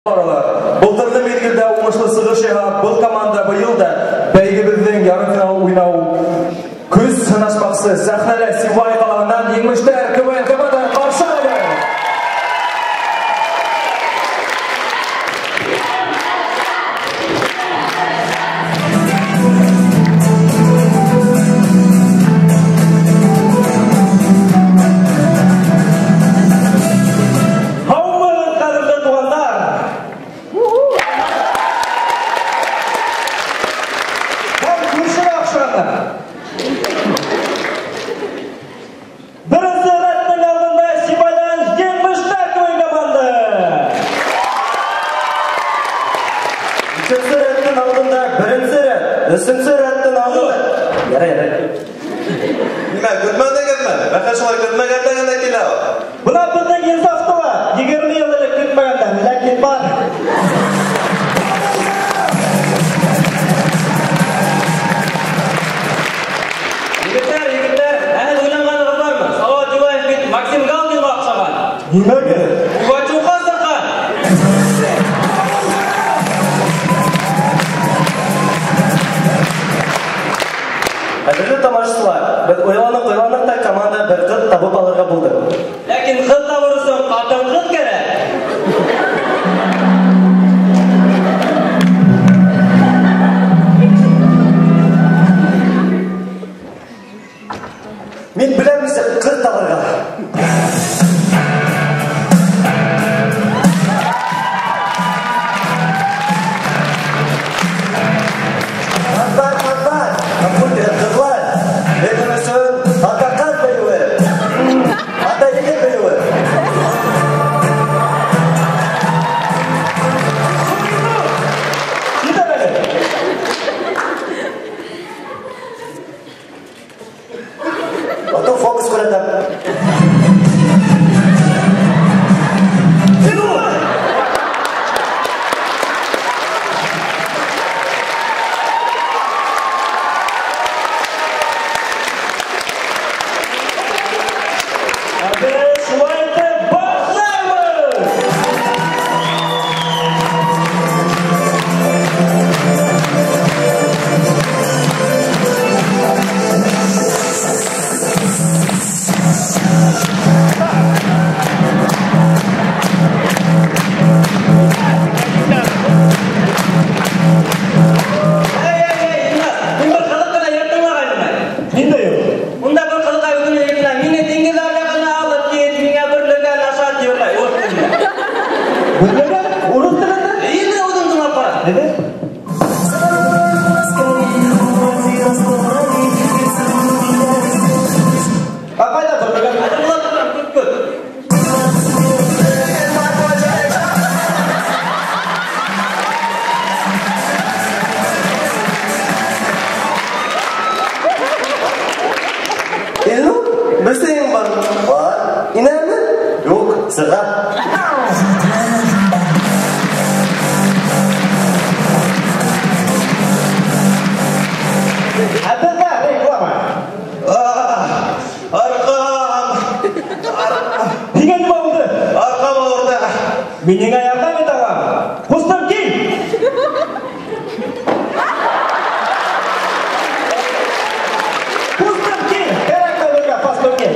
Баралар. Былтырғы миҙгелдә уңышлы сығыш яһап, был команда быйыл да бәйгебеҙҙең ярымфинал уйнау көс һынашмаҡсы. Сәхнәлә Сибай ҡалаһынан Еңмештәр КВН команда ҡаршы алды. Өсөнсө рәттең алдында. Ярай, ярай. Нимә, көтмәнегеҙме? Бәхет шулай көтмәгәндә генә килә ул. Бына беҙҙең Инсафты ла 20 йыл элек көтмәгәндәр, ләкин бар. Егеттәр, егеттәр, ә һеҙ уйланғанығыҙ бармы? Салауат Юлаев бит Максим Галкинға оҡшаған. Нимәгә? Пугачевҡа сыҡҡан. Ҡәҙерле тамашасылар, беҙ уйланыҡ-уйланыҡ та команда бер ҡыҙ табып алырға булдыҡ. Ләкин ҡыҙ табыр өсөн ҡатын-ҡыҙ кәрәк. Мин беләм нисек ҡыҙ табырға. Ҡыҙҙар, ҡыҙҙар, ҡабул итегеҙ, ҡыҙлар. Беҙҙең өсөн ата-ҡыҙ бейеүе, ата-егет бейеүе. Китәм әле. Ата фокус күрһәтәм. Минеңә ярҙам итә алам. Ҡустым, кил! Ҡустым, кил! Кәрәк беҙгә пастор кил.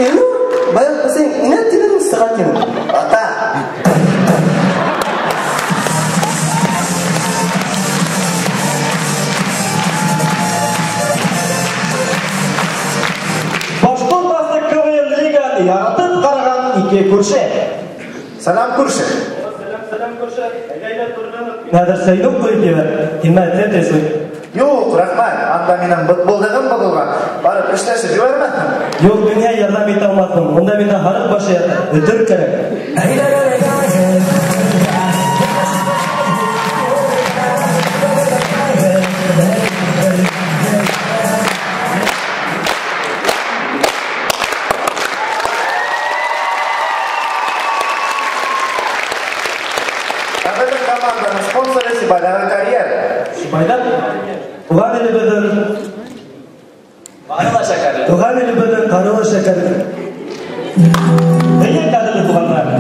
Илнур, баяғы бесең инә тинең, сыға тинең. Ата! Яратып ҡараған ике күрше. Сәләм, күрше. Сәләм, сәләм, күрше. Әйҙә, торғанып. Хәҙер сәйҙүк ҡуйып ебәр. Һиммәт тәслим. Юҡ, рәхмәт. Анда минең бытбылдығым боҙолған. Барып эшләшеп ебәрмәҫһең. Юҡ, миңә ярҙам итә алмаҫһың. Унда миндә һарыҡ башы ята. Өтөр кәрәк. Команданың спонсоры Сибайҙағы карьер. Сибайҙа? Туған илебеҙҙең Туған илебеҙҙең ҡарулы шәкәре. Эйе, ҡәҙерле туғандар.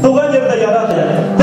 Туған ерҙе яратайыҡ.